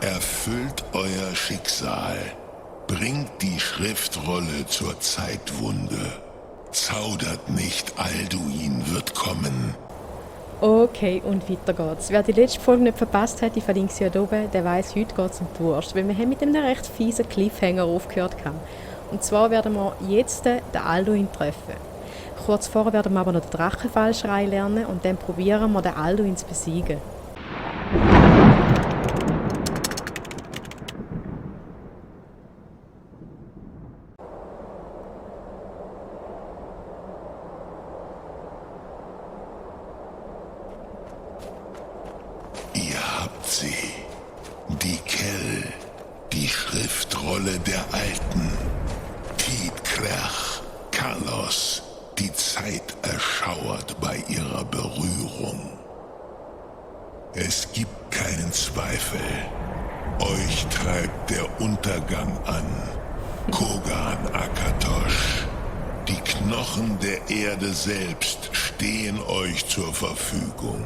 Erfüllt euer Schicksal. Bringt die Schriftrolle zur Zeitwunde. Zaudert nicht, Alduin wird kommen. Okay, und weiter geht's. Wer die letzte Folge nicht verpasst hat, ich verlinke sie hier oben, der weiss, heute geht's um die Wurst. Weil wir haben mit einem recht fiesen Cliffhanger aufgehört. Und zwar werden wir jetzt den Alduin treffen. Kurz vorher werden wir aber noch den Drachenfallschrei lernen und dann probieren wir, den Alduin zu besiegen. Ihr habt sie. Die Kell, die Schriftrolle der Alten. Tidkrach, Kalos, die Zeit erschauert bei ihrer Berührung. Es gibt keinen Zweifel. Euch treibt der Untergang an. Kogan Akatosh. Die Knochen der Erde selbst stehen euch zur Verfügung.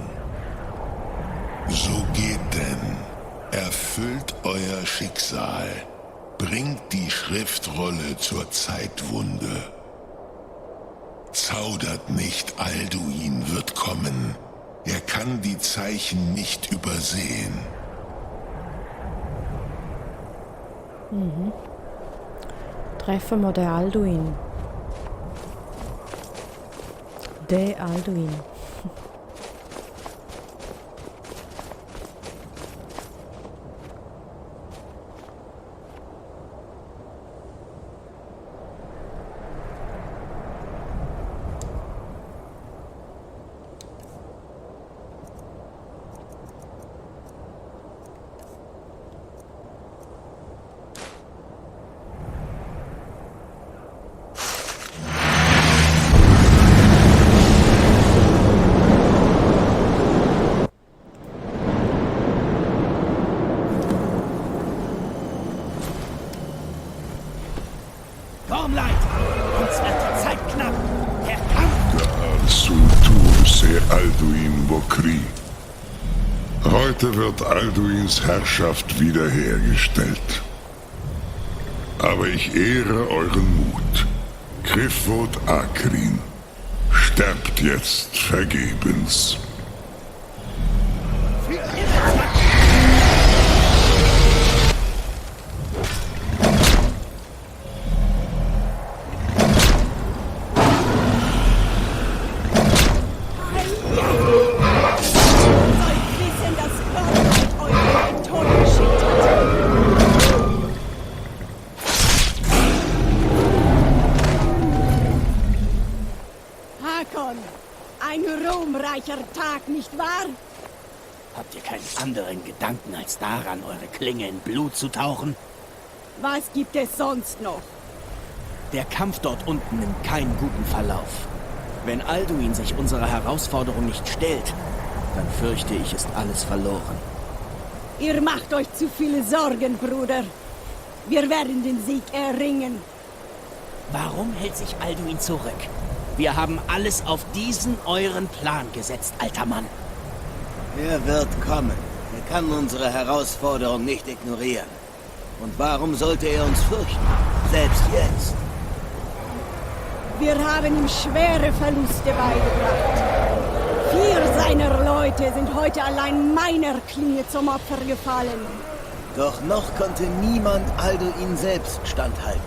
So geht denn. Erfüllt euer Schicksal. Bringt die Schriftrolle zur Zeitwunde. Zaudert nicht, Alduin wird kommen. Er kann die Zeichen nicht übersehen. Treffen wir den Alduin. Der Alduin. Gormleit! Uns wird die Zeit knapp! Der Kampf! Sultur se Alduin Bokri. Heute wird Alduins Herrschaft wiederhergestellt. Aber ich ehre euren Mut. Krifot Akrin. Sterbt jetzt vergebens. Ein ruhmreicher Tag, nicht wahr? Habt ihr keinen anderen Gedanken, als daran, eure Klinge in Blut zu tauchen? Was gibt es sonst noch? Der Kampf dort unten nimmt keinen guten Verlauf. Wenn Alduin sich unserer Herausforderung nicht stellt, dann fürchte ich, ist alles verloren. Ihr macht euch zu viele Sorgen, Bruder. Wir werden den Sieg erringen. Warum hält sich Alduin zurück? Wir haben alles auf diesen euren Plan gesetzt, alter Mann. Er wird kommen. Er kann unsere Herausforderung nicht ignorieren. Und warum sollte er uns fürchten? Selbst jetzt. Wir haben ihm schwere Verluste beigebracht. 4 seiner Leute sind heute allein meiner Klinge zum Opfer gefallen. Doch noch konnte niemand Alduin selbst standhalten.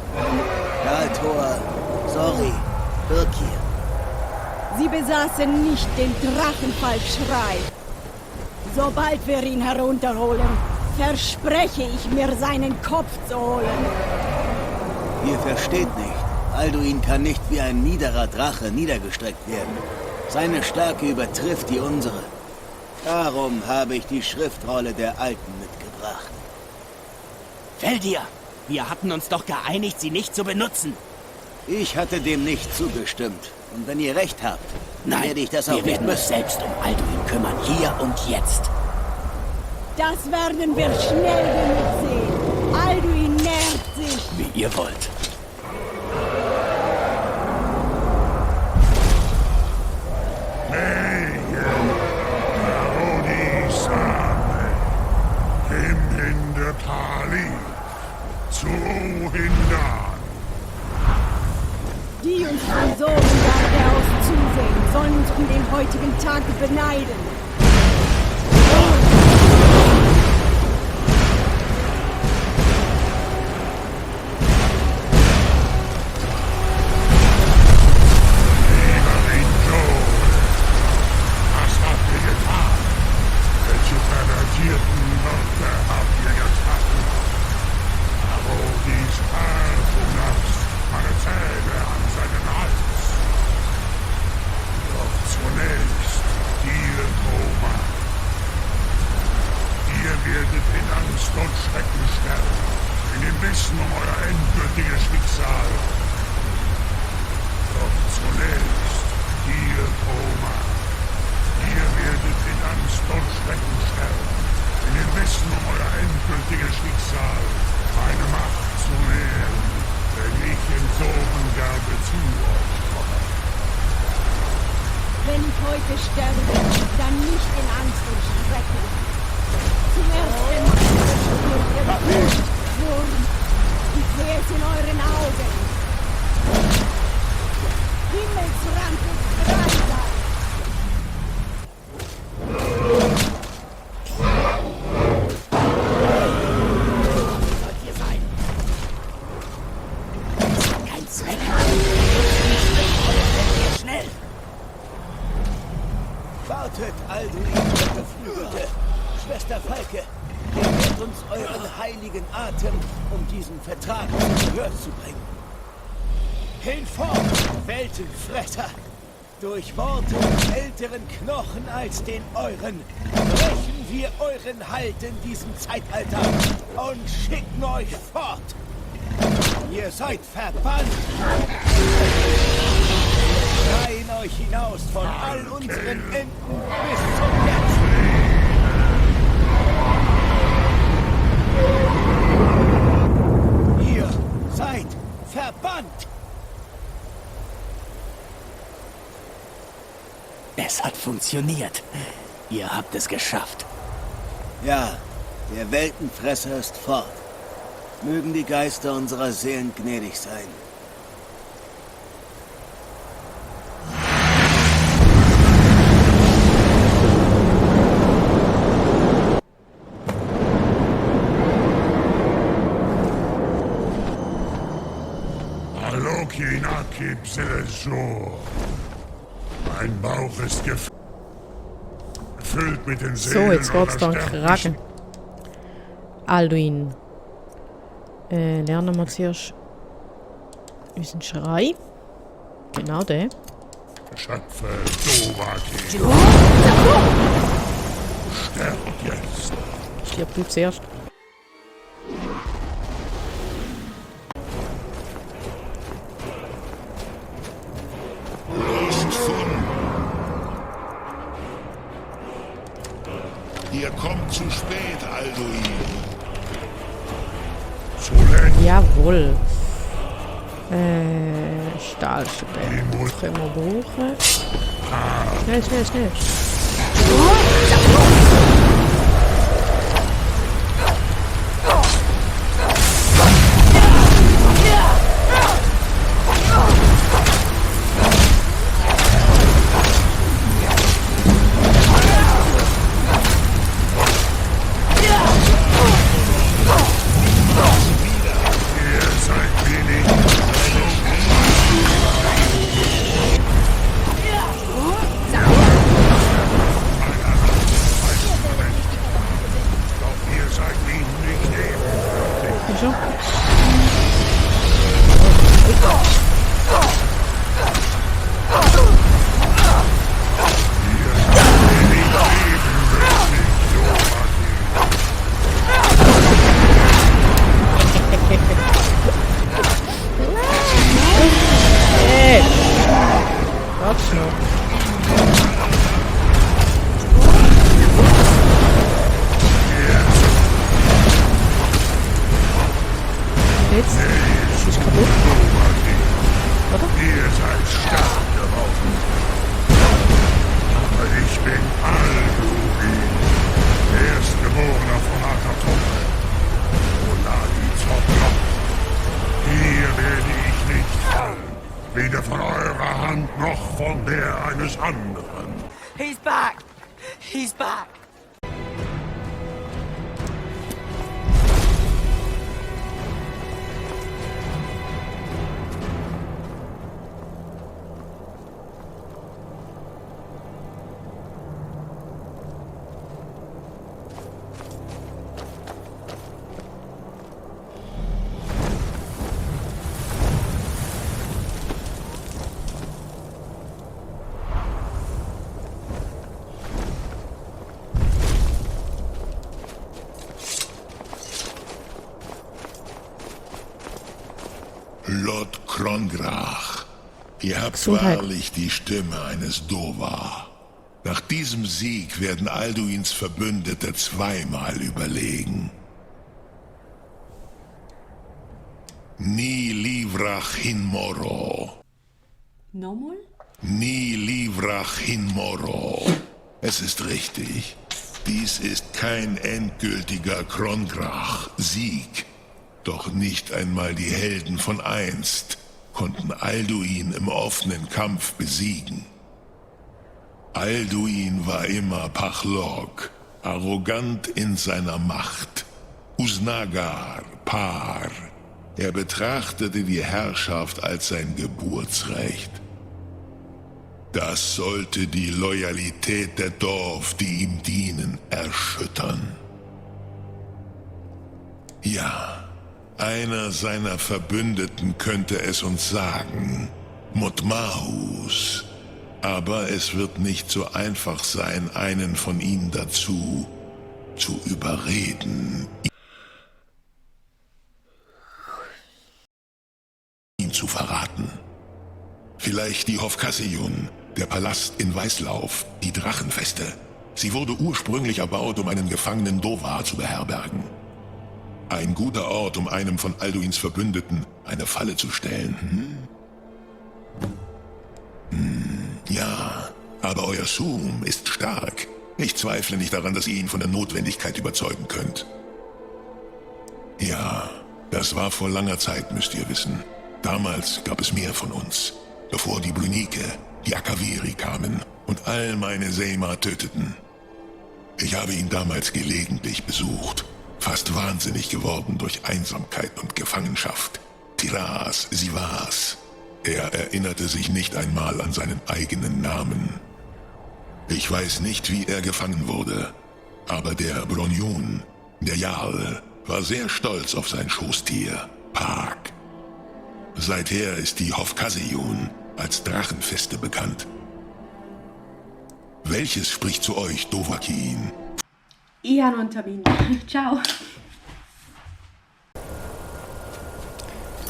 Galtor, Sorry, Birkir. Sie besaßen nicht den Drachenfallschrei. Sobald wir ihn herunterholen, verspreche ich mir, seinen Kopf zu holen. Ihr versteht nicht. Alduin kann nicht wie ein niederer Drache niedergestreckt werden. Seine Stärke übertrifft die unsere. Darum habe ich die Schriftrolle der Alten mitgebracht. Feldir, wir hatten uns doch geeinigt, sie nicht zu benutzen. Ich hatte dem nicht zugestimmt. Und wenn ihr recht habt, werde ich das auch wir nicht werden uns selbst um Alduin kümmern, hier und jetzt. Das werden wir schnell genug sehen. Alduin nähert sich. Wie ihr wollt. Meien, Tarodisame, Himhinde Pali, zu Hindan. Die uns von Sorgengarde aus zusehen, sollen uns um den heutigen Tag beneiden. Wenn ich heute sterbe, dann nicht in Angst und Schrecken. Zum ersten Mal wird ihr Blut, Wurm. Ich sehe es in euren Augen. Himmelsrand und frei sein. Sollt ihr sein? Das hat keinen Zweck. Schnell! Wartet, Alduin, der Geflügelte. Schwester Falke, gewährt uns euren heiligen Atem, um diesen Vertrag zu Gehör zu bringen. Hinfort, Weltenfresser! Durch Worte mit älteren Knochen als den euren brechen wir euren Halt in diesem Zeitalter und schicken euch fort. Ihr seid verbannt. Wir schreien euch hinaus von all unseren Enden bis zum Letzten. Ihr seid verbannt. Es hat funktioniert. Ihr habt es geschafft. Ja, der Weltenfresser ist fort. Mögen die Geister unserer Seelen gnädig sein. Alokinakib Selesor. Mein Bauch ist gefüllt mit den So, Seelen jetzt geht's da eurer Kragen. Sterblichen. Alduin. Lernen wir zuerst unseren Schrei. Genau den. Schöpfe Dovaki. Sterbt jetzt. Stirb du zuerst. Lostfun! Ihr kommt zu spät, Alduin. Zuletzt Jawohl. Stahlschwert. Das können wir brauchen. Schnell, schnell, schnell. Ihr seid stark geworden. Aber ich bin Alduin, Erstgeborener von Atatok. Weder von eurer Hand noch von der eines anderen. He's back! He's back! Lord Krongrach, ihr habt Gesundheit. wahrlich die Stimme eines Dova. Nach diesem Sieg werden Alduins Verbündete zweimal überlegen. Ni livrach hin moro. Nochmal? Ni livrach hin moro. Es ist richtig. Dies ist kein endgültiger Krongrach-Sieg. Doch nicht einmal die Helden von einst konnten Alduin im offenen Kampf besiegen. Alduin war immer Pachlok, arrogant in seiner Macht. Usnagar, Par. Er betrachtete die Herrschaft als sein Geburtsrecht. Das sollte die Loyalität der Dorf, die ihm dienen, erschüttern. Ja, einer seiner Verbündeten könnte es uns sagen, Mutmahus. Aber es wird nicht so einfach sein, einen von ihnen dazu zu überreden, ihn zu verraten. Vielleicht die Hofkassejun, der Palast in Weißlauf, die Drachenfeste. Sie wurde ursprünglich erbaut, um einen gefangenen Dova zu beherbergen. Ein guter Ort, um einem von Alduins Verbündeten eine Falle zu stellen. Ja, aber euer Sum ist stark. Ich zweifle nicht daran, dass ihr ihn von der Notwendigkeit überzeugen könnt. Ja, das war vor langer Zeit, müsst ihr wissen. Damals gab es mehr von uns, bevor die Brunike, die Akaviri kamen und all meine Seima töteten. Ich habe ihn damals gelegentlich besucht, fast wahnsinnig geworden durch Einsamkeit und Gefangenschaft. Tiras, Sivas. Er erinnerte sich nicht einmal an seinen eigenen Namen. Ich weiß nicht, wie er gefangen wurde, aber der Bronjun, der Jarl, war sehr stolz auf sein Schoßtier, Park. Seither ist die Hofkassejun als Drachenfeste bekannt. Welches spricht zu euch, Dovahkiin? Ich habe noch einen Termin. Ciao.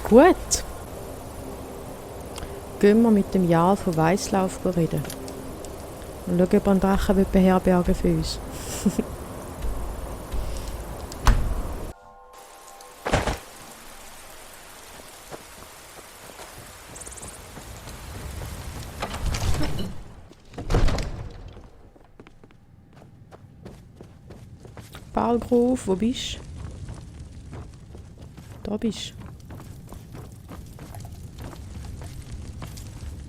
Gut. Gehen wir mit dem Jarl von Weißlauf reden. Und schauen, ob er einen Drachen beherbergen für uns. Balgruf, wo bist du? Da bist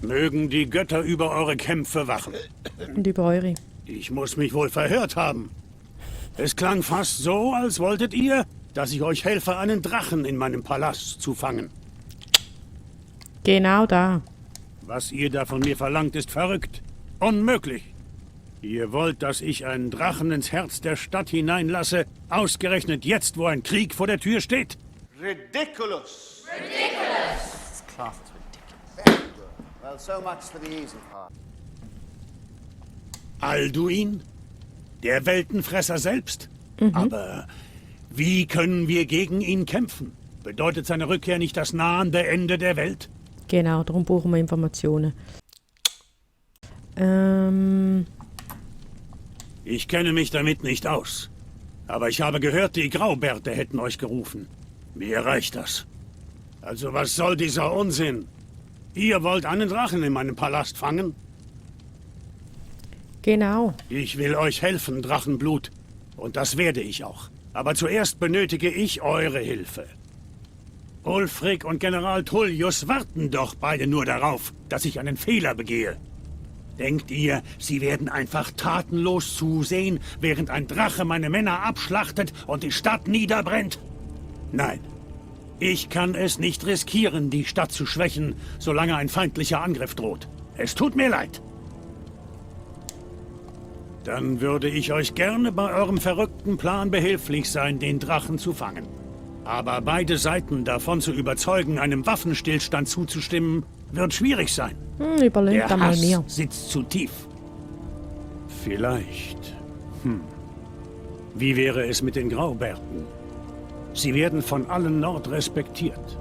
du. Mögen die Götter über eure Kämpfe wachen. Und über eure. Ich muss mich wohl verhört haben. Es klang fast so, als wolltet ihr, dass ich euch helfe, einen Drachen in meinem Palast zu fangen. Genau da. Was ihr da von mir verlangt, ist verrückt. Unmöglich. Ihr wollt, dass ich einen Drachen ins Herz der Stadt hineinlasse, ausgerechnet jetzt, wo ein Krieg vor der Tür steht? Ridiculous! This class is ridiculous. Very good. Well, so much for the easy part. Alduin? Der Weltenfresser selbst? Aber wie können wir gegen ihn kämpfen? Bedeutet seine Rückkehr nicht das nahende Ende der Welt? Genau, darum brauchen wir Informationen. Ich kenne mich damit nicht aus. Aber ich habe gehört, die Graubärte hätten euch gerufen. Mir reicht das. Also was soll dieser Unsinn? Ihr wollt einen Drachen in meinem Palast fangen? Genau. Ich will euch helfen, Drachenblut. Und das werde ich auch. Aber zuerst benötige ich eure Hilfe. Ulfric und General Tullius warten doch beide nur darauf, dass ich einen Fehler begehe. Denkt ihr, sie werden einfach tatenlos zusehen, während ein Drache meine Männer abschlachtet und die Stadt niederbrennt? Nein. Ich kann es nicht riskieren, die Stadt zu schwächen, solange ein feindlicher Angriff droht. Es tut mir leid. Dann würde ich euch gerne bei eurem verrückten Plan behilflich sein, den Drachen zu fangen. Aber beide Seiten davon zu überzeugen, einem Waffenstillstand zuzustimmen, wird schwierig sein. Überlegt Der einmal Hass mir. sitzt zu tief. Vielleicht. Wie wäre es mit den Graubärten? Sie werden von allen Nord respektiert.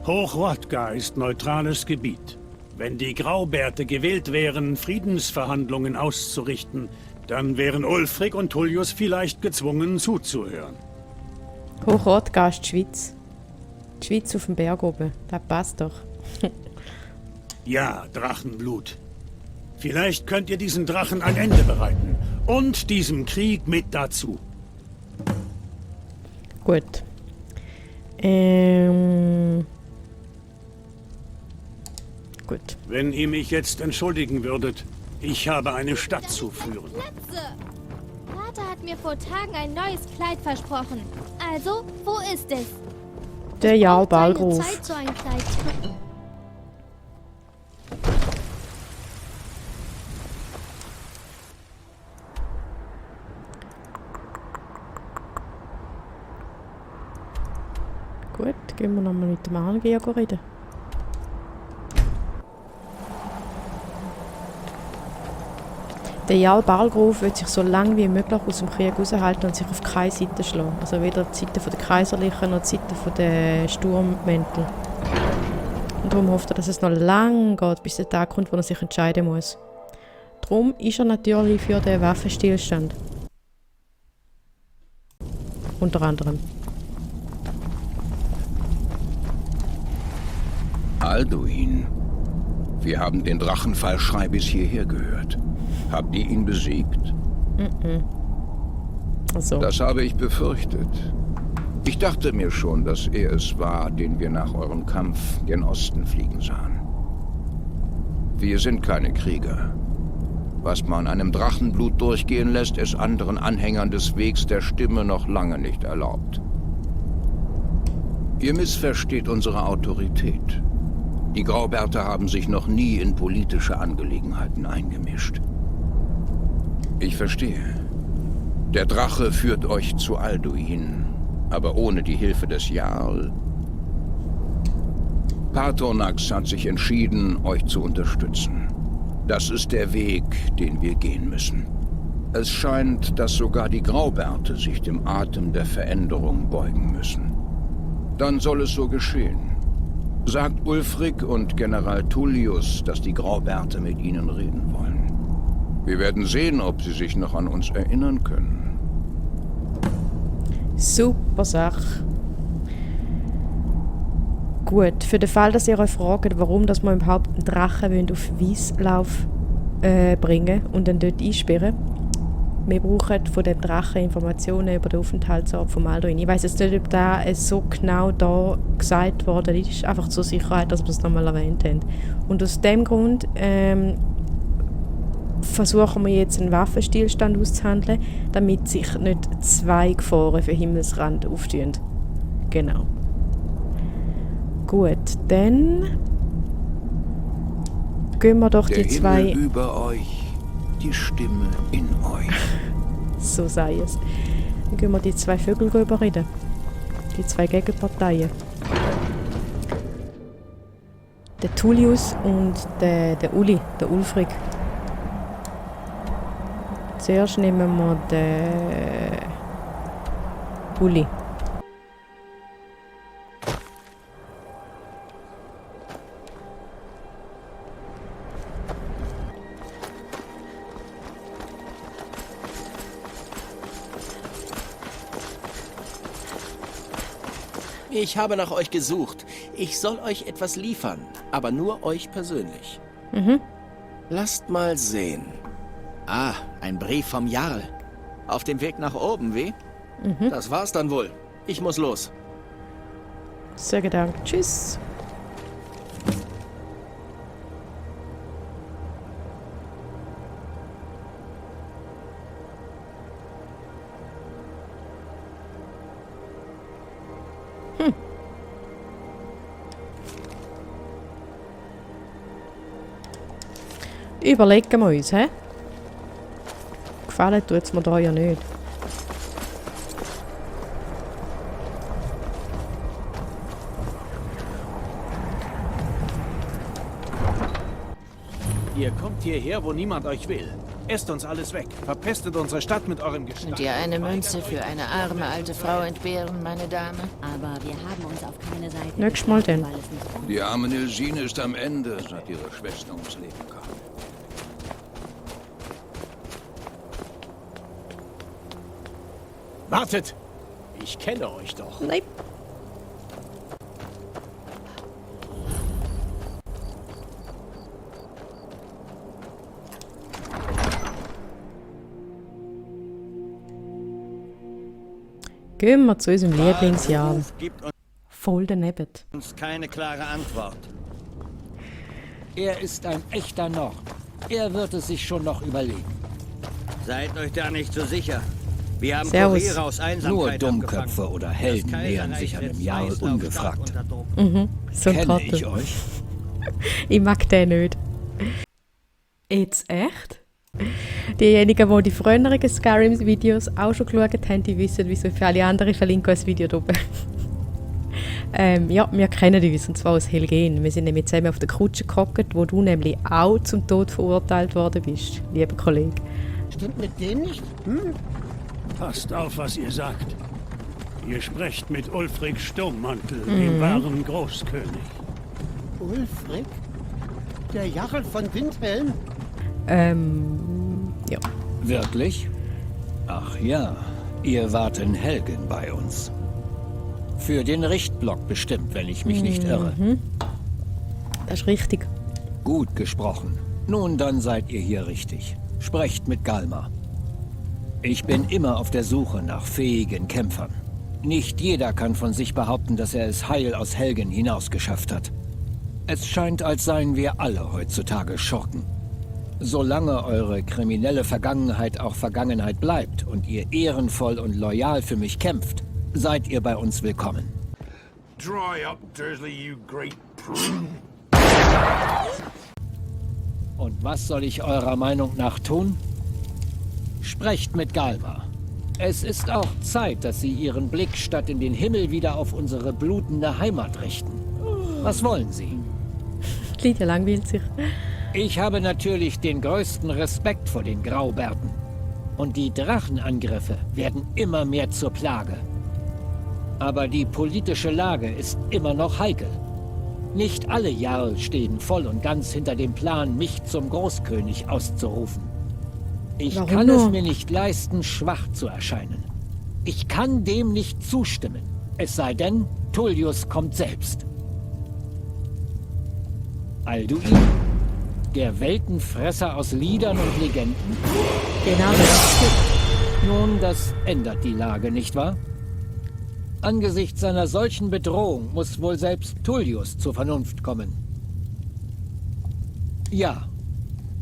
Hochrodga ist neutrales Gebiet. Wenn die Graubärte gewillt wären, Friedensverhandlungen auszurichten, dann wären Ulfric und Tullius vielleicht gezwungen zuzuhören. Hochrodga ist die Schweiz. Die Schweiz auf dem Berg oben. Das passt doch. Ja, Drachenblut. Vielleicht könnt ihr diesen Drachen ein Ende bereiten. Und diesem Krieg mit dazu. Gut. Gut. Wenn ihr mich jetzt entschuldigen würdet, ich habe eine Stadt zu führen. Platze. Vater hat mir vor Tagen ein neues Kleid versprochen. Also, wo ist es? Der Jarl Keine Balgruf. Zeit, so ein Kleid. Gut, gehen wir nochmal mit dem Angeher reden. Der Jarl Balgruf wird sich so lange wie möglich aus dem Krieg raushalten und sich auf keine Seite schlagen. Also weder die Seite der Kaiserlichen noch die Seite der Sturmmäntel. Und darum hofft er, dass es noch lange geht, bis der Tag kommt, wo er sich entscheiden muss. Darum ist er natürlich für den Waffenstillstand. Unter anderem. Alduin. Wir haben den Drachenfallschrei bis hierher gehört. Habt ihr ihn besiegt? Also. Das habe ich befürchtet. Ich dachte mir schon, dass er es war, den wir nach eurem Kampf gen Osten fliegen sahen. Wir sind keine Krieger. Was man einem Drachenblut durchgehen lässt, ist anderen Anhängern des Wegs der Stimme noch lange nicht erlaubt. Ihr missversteht unsere Autorität. Die Graubärte haben sich noch nie in politische Angelegenheiten eingemischt. Ich verstehe. Der Drache führt euch zu Alduin, aber ohne die Hilfe des Jarl. Patronax hat sich entschieden, euch zu unterstützen. Das ist der Weg, den wir gehen müssen. Es scheint, dass sogar die Graubärte sich dem Atem der Veränderung beugen müssen. Dann soll es so geschehen. Sagt Ulfric und General Tullius, dass die Graubärte mit ihnen reden wollen. Wir werden sehen, ob sie sich noch an uns erinnern können. Super Sache. Gut, für den Fall, dass ihr euch fragt, warum dass wir überhaupt einen Drachen auf Weißlauf bringen und dann dort einsperren. Wir brauchen von dem Drachen Informationen über den Aufenthaltsort von Alduin. Ich weiss jetzt nicht, ob das so genau da gesagt worden ist, einfach zur Sicherheit, dass wir es nochmal erwähnt haben. Und aus dem Grund versuchen wir jetzt einen Waffenstillstand auszuhandeln, damit sich nicht zwei Gefahren für Himmelsrand auftun. Genau. Gut, dann gehen wir doch die zwei... Der Himmel über euch, die Stimme in euch. So sei es. Dann gehen wir die zwei Vögel reden. Die zwei Gegenparteien. Der Tullius und der Uli, der Ulfric. Zuerst nehmen wir den Uli. Ich habe nach euch gesucht. Ich soll euch etwas liefern, aber nur euch persönlich. Lasst mal sehen. Ah, ein Brief vom Jarl. Auf dem Weg nach oben, wie? Das war's dann wohl. Ich muss los. Sagen Dank. Tschüss. Überlegen wir uns, hä? Gefallen tut es mir da ja nicht. Ihr kommt hierher, wo niemand euch will. Esst uns alles weg. Verpestet unsere Stadt mit eurem Gestank. Könnt ihr eine Münze für eine arme alte Frau entbehren, meine Dame? Aber wir haben uns auf keine Seite. Nächstes Mal denn. Die arme Nilsine ist am Ende, seit ihre Schwester ums Leben kam. Wartet! Ich kenne euch doch. Nein. Gehen wir zu unserem Lieblingsjahr. Voll daneben. Uns keine klare Antwort. Er ist ein echter Nord. Er wird es sich schon noch überlegen. Seid euch da nicht so sicher. Wir haben Servus. Kuriere aus Einsamkeit Nur Dummköpfe oder Helden nähern sich einem Jarl ungefragt. So ein Kenne Trottel. ich euch? Ich mag den nicht. Jetzt echt? Diejenigen, die die früheren Skyrim-Videos auch schon geschaut haben, die wissen, wieso für alle anderen verlinke ich das Video hier oben. Ja, wir kennen uns, und zwar aus Helgen. Wir sind nämlich zusammen auf der Kutsche gehockt, wo du nämlich auch zum Tod verurteilt worden bist, lieber Kollege. Stimmt mit dem nicht? Hm? Passt auf, was ihr sagt. Ihr sprecht mit Ulfric Sturmmantel, dem wahren Großkönig. Ulfric? Der Jarl von Windhelm? Ja. Wirklich? Ach ja, ihr wart in Helgen bei uns. Für den Richtblock bestimmt, wenn ich mich nicht irre. Das ist richtig. Gut gesprochen. Nun, dann seid ihr hier richtig. Sprecht mit Galmar. Ich bin immer auf der Suche nach fähigen Kämpfern. Nicht jeder kann von sich behaupten, dass er es heil aus Helgen hinausgeschafft hat. Es scheint, als seien wir alle heutzutage Schurken. Solange eure kriminelle Vergangenheit auch Vergangenheit bleibt und ihr ehrenvoll und loyal für mich kämpft, seid ihr bei uns willkommen. Dry up, Dursley, you great prune. Und was soll ich eurer Meinung nach tun? Sprecht mit Galmar. Es ist auch Zeit, dass sie ihren Blick statt in den Himmel wieder auf unsere blutende Heimat richten. Was wollen sie? Lydia langweilt sich. Ich habe natürlich den größten Respekt vor den Graubärten. Und die Drachenangriffe werden immer mehr zur Plage. Aber die politische Lage ist immer noch heikel. Nicht alle Jarl stehen voll und ganz hinter dem Plan, mich zum Großkönig auszurufen. Ich Warum kann nur? es mir nicht leisten, schwach zu erscheinen. Ich kann dem nicht zustimmen. Es sei denn, Tullius kommt selbst. Alduin, der Weltenfresser aus Liedern und Legenden? Genau. Nun, das ändert die Lage, nicht wahr? Angesichts einer solchen Bedrohung muss wohl selbst Tullius zur Vernunft kommen. Ja,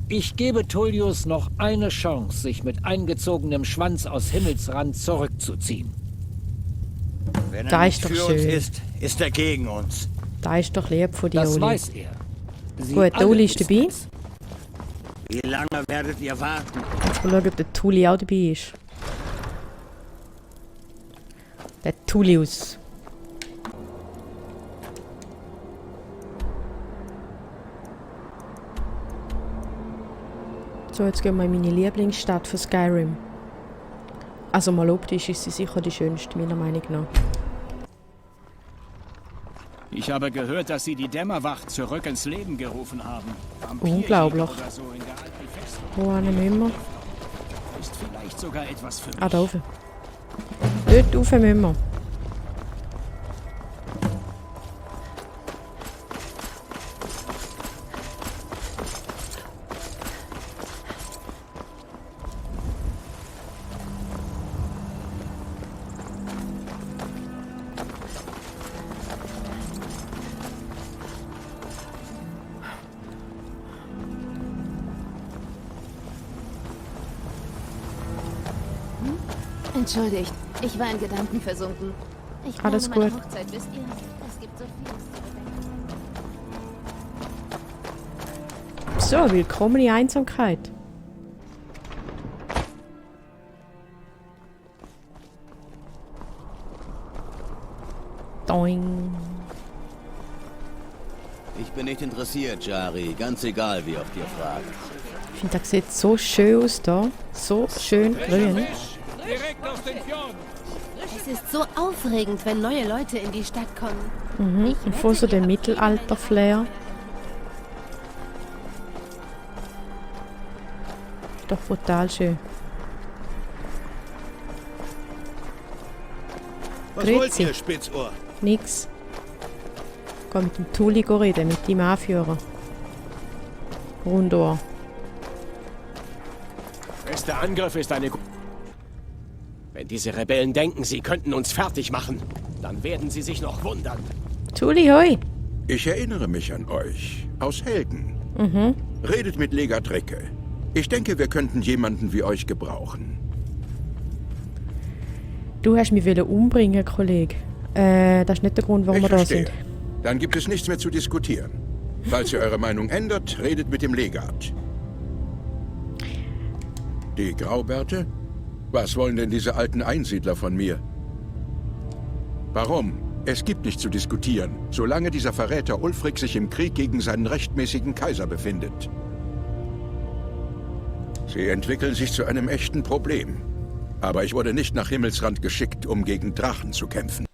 ich gebe Tullius noch eine Chance, sich mit eingezogenem Schwanz aus Himmelsrand zurückzuziehen. Wenn Da er ist nicht doch für uns schön. ist er gegen uns. Da ist doch lieb von dir, Das Uli. weiß er. Sie Gut, der alle Uli ist wissen dabei. es. Wie lange werdet ihr warten? Jetzt mal schauen, ob der Tulli auch dabei ist. Der Tullius. So, jetzt gehen wir in meine Lieblingsstadt für Skyrim. Also mal optisch ist sie sicher die schönste, meiner Meinung nach. Ich habe gehört, dass Sie die Dämmerwacht zurück ins Leben gerufen haben. Unglaublich. Oder so in der alten Festung. Wo müssen wir? Ist vielleicht sogar etwas für mich. Ah, da rauf. Dort rauf müssen wir. Entschuldigt, ich war in Gedanken versunken. Ich Alles plane meine gut. Hochzeit, wisst ihr? Es gibt so vieles zu bedenken. So, willkommen in Einsamkeit. Doing. Ich bin nicht interessiert, Jari. Ganz egal, wie oft ihr fragt. Ich finde, das sieht so schön aus da. So schön grün. Direkt aus den Fjorden. Es ist so aufregend, wenn neue Leute in die Stadt kommen. Mhm. Und vor so dem Mittelalter-Flair. Ist doch brutal schön. Was Grüezi. wollt ihr, Spitzohr? Nix. Geh mit dem Tuli reden, mit dem Anführer. Rundohr. Bester Angriff ist eine... Wenn diese Rebellen denken, sie könnten uns fertig machen, dann werden sie sich noch wundern. Tuli, hoi! Ich erinnere mich an euch. Aus Helden. Mhm. Redet mit Legat Recke. Ich denke, wir könnten jemanden wie euch gebrauchen. Du hast mich umbringen, Kollege. Das ist nicht der Grund, warum wir da verstehe. sind. Dann gibt es nichts mehr zu diskutieren. Falls ihr eure Meinung ändert, redet mit dem Legat. Die Graubärte? Was wollen denn diese alten Einsiedler von mir? Warum? Es gibt nichts zu diskutieren, solange dieser Verräter Ulfric sich im Krieg gegen seinen rechtmäßigen Kaiser befindet. Sie entwickeln sich zu einem echten Problem. Aber ich wurde nicht nach Himmelsrand geschickt, um gegen Drachen zu kämpfen.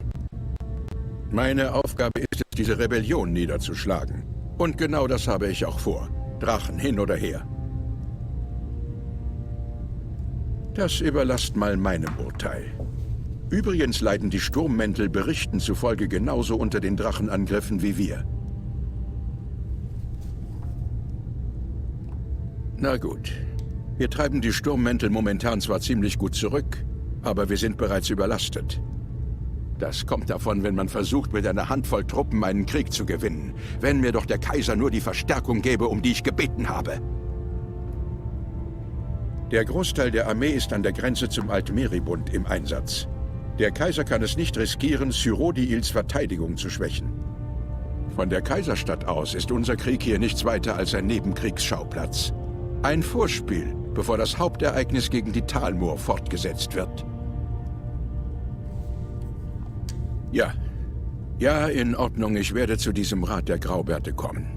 Meine Aufgabe ist es, diese Rebellion niederzuschlagen. Und genau das habe ich auch vor. Drachen hin oder her. Das überlasst mal meinem Urteil. Übrigens leiden die Sturmmäntel Berichten zufolge genauso unter den Drachenangriffen wie wir. Na gut. Wir treiben die Sturmmäntel momentan zwar ziemlich gut zurück, aber wir sind bereits überlastet. Das kommt davon, wenn man versucht, mit einer Handvoll Truppen einen Krieg zu gewinnen. Wenn mir doch der Kaiser nur die Verstärkung gäbe, um die ich gebeten habe. Der Großteil der Armee ist an der Grenze zum Altmeribund im Einsatz. Der Kaiser kann es nicht riskieren, Cyrodiils Verteidigung zu schwächen. Von der Kaiserstadt aus ist unser Krieg hier nichts weiter als ein Nebenkriegsschauplatz. Ein Vorspiel, bevor das Hauptereignis gegen die Talmor fortgesetzt wird. Ja, in Ordnung, ich werde zu diesem Rat der Graubärte kommen.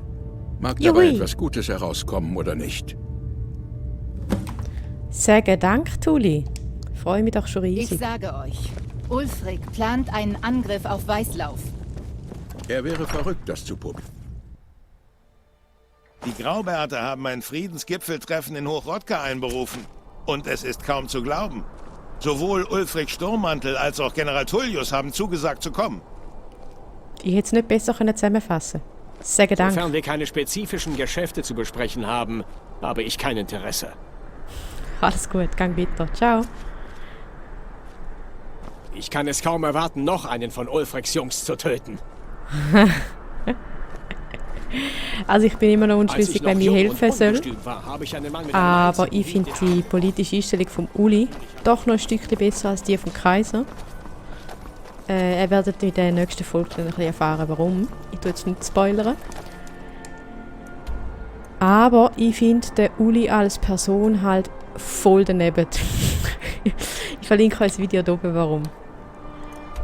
Mag dabei etwas Gutes herauskommen oder nicht. Sage Dank, Tuli. Freue mich doch schon riesig. Ich sage euch, Ulfric plant einen Angriff auf Weißlauf. Er wäre verrückt, das zu probieren. Die Graubärte haben ein Friedensgipfeltreffen in Hochrodka einberufen. Und es ist kaum zu glauben. Sowohl Ulfric Sturmmantel als auch General Tullius haben zugesagt zu kommen. Ich hätte es nicht besser zusammenfassen können. Sage Dank. Sofern wir keine spezifischen Geschäfte zu besprechen haben, habe ich kein Interesse. Alles gut, gang weiter. Ciao. Ich kann es kaum erwarten, noch einen von Ulfrics Jungs zu töten. Also ich bin immer noch unschlüssig, wer mir helfen soll. Aber ich finde die politische Einstellung vom Uli doch noch ein Stückchen besser als die vom Kaiser. Ihr werdet in der nächsten Folge dann ein bisschen erfahren, warum. Ich tue jetzt nicht spoilern. Aber ich finde den Uli als Person halt voll daneben. Ich verlinke euch das Video hier oben, warum.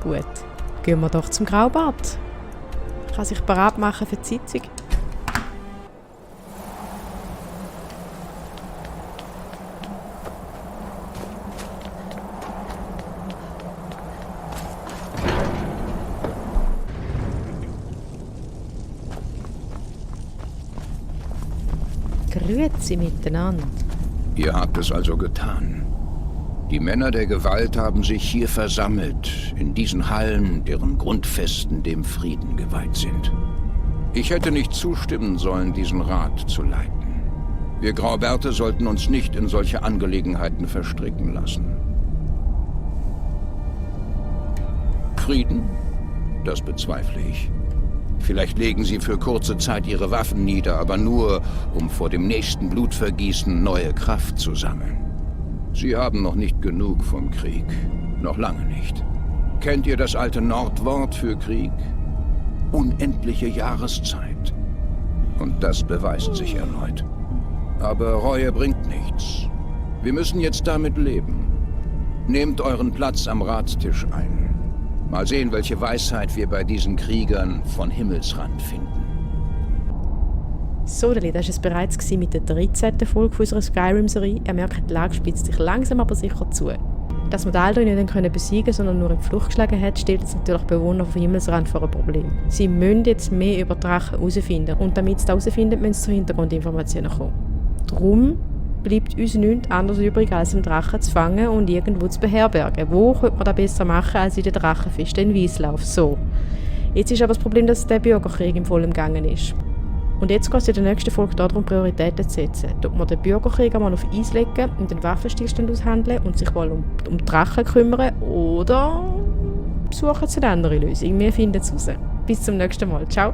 Gut, gehen wir doch zum Graubart. Kann sich bereit machen für die Sitzung. Grüezi miteinander. Ihr habt es also getan. Die Männer der Gewalt haben sich hier versammelt, in diesen Hallen, deren Grundfesten dem Frieden geweiht sind. Ich hätte nicht zustimmen sollen, diesen Rat zu leiten. Wir Graubärte sollten uns nicht in solche Angelegenheiten verstricken lassen. Frieden? Das bezweifle ich. Vielleicht legen sie für kurze Zeit ihre Waffen nieder, aber nur, um vor dem nächsten Blutvergießen neue Kraft zu sammeln. Sie haben noch nicht genug vom Krieg. Noch lange nicht. Kennt ihr das alte Nordwort für Krieg? Unendliche Jahreszeit. Und das beweist sich erneut. Aber Reue bringt nichts. Wir müssen jetzt damit leben. Nehmt euren Platz am Ratstisch ein. Mal sehen, welche Weisheit wir bei diesen Kriegern von Himmelsrand finden. So, das war es bereits mit der 13. Folge unserer Skyrim-Serie. Ihr merkt, die Lage spitzt sich langsam aber sicher zu. Dass man die Alduin nicht besiegen können, sondern nur in die Flucht geschlagen hat, stellt jetzt natürlich Bewohner von Himmelsrand vor ein Problem. Sie müssen jetzt mehr über Drachen herausfinden. Und damit sie das herausfinden, müssen sie zu Hintergrundinformationen kommen. Darum bleibt uns nichts anderes übrig, als den Drachen zu fangen und irgendwo zu beherbergen. Wo könnte man das besser machen, als in den Drachenfesten in Weißlauf? So. Jetzt ist aber das Problem, dass der Bürgerkrieg im vollen Gange ist. Und jetzt geht es in der nächsten Folge darum, Prioritäten zu setzen. Ob man den Bürgerkrieg einmal auf Eis legen und den Waffenstillstand aushandeln und sich mal um Drachen kümmern oder suchen sie eine andere Lösung. Wir finden es raus. Bis zum nächsten Mal. Ciao.